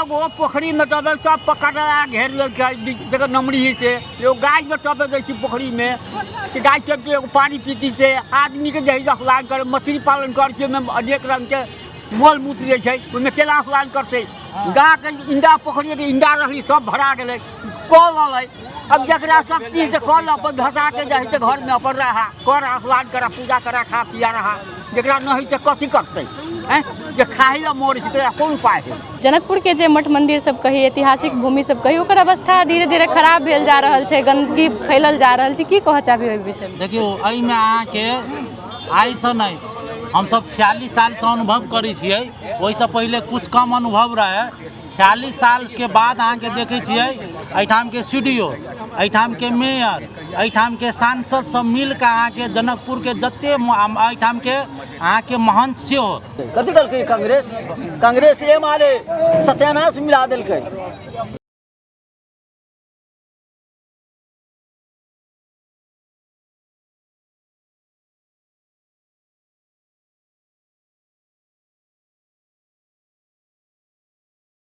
एगो पोखरीमे टपे सब पकड़ा घेर लेलकै, जकर नमरी है से एगो गायमे टपे दै छी पोखरीमे कि गाय टपके एगो पानि पीती। से आदमीके जे है स्नान करे, मछली पालन करै छै, ओहिमे अनेक रङ्गके मल मूत्र जे छै, ओहिमे केना स्नान करतै? गाँवके इण्डा पोखरिके इण्डा रहली सब भरा गेलै, कल अलै। अब जकरा शक्ति से कल अपन धसा के जे है से घरमे अपन रहा कर, स्नान करा, पूजा करा, खा पिया रहा। जकरा नहि है से कथी करतै? आँय, जे खाही ला मरै छै तकरा कोन उपाय है? जनकपुर के जे मठ मंदिर सब कही, ऐतिहासिक भूमि सब कही, ओकर अवस्था धीरे धीरे खराब भेल जा रहल छै, गंदगी फैलल जा रहल छै। की कहऽ चाहबै ओहि विषयमे? देखियौ, एहिमे अहाँके आइसँ नहि, हमसभ 46 सालसँ अनुभव करै छियै। ओहिसँ पहिले किछु कम अनुभव रहै। 46 सालके बाद अहाँके देखै छियै, एहिठामके सी डी ओ, एहिठामके मेयर, एहिठामके सांसद सब मिलके अहाँके जनकपुरके जते एहिठामके अहाँके महन्त सेहो कथी कहलकै कांग्रेस? कांग्रेस एमाले सत्यानाश मिला देलकै।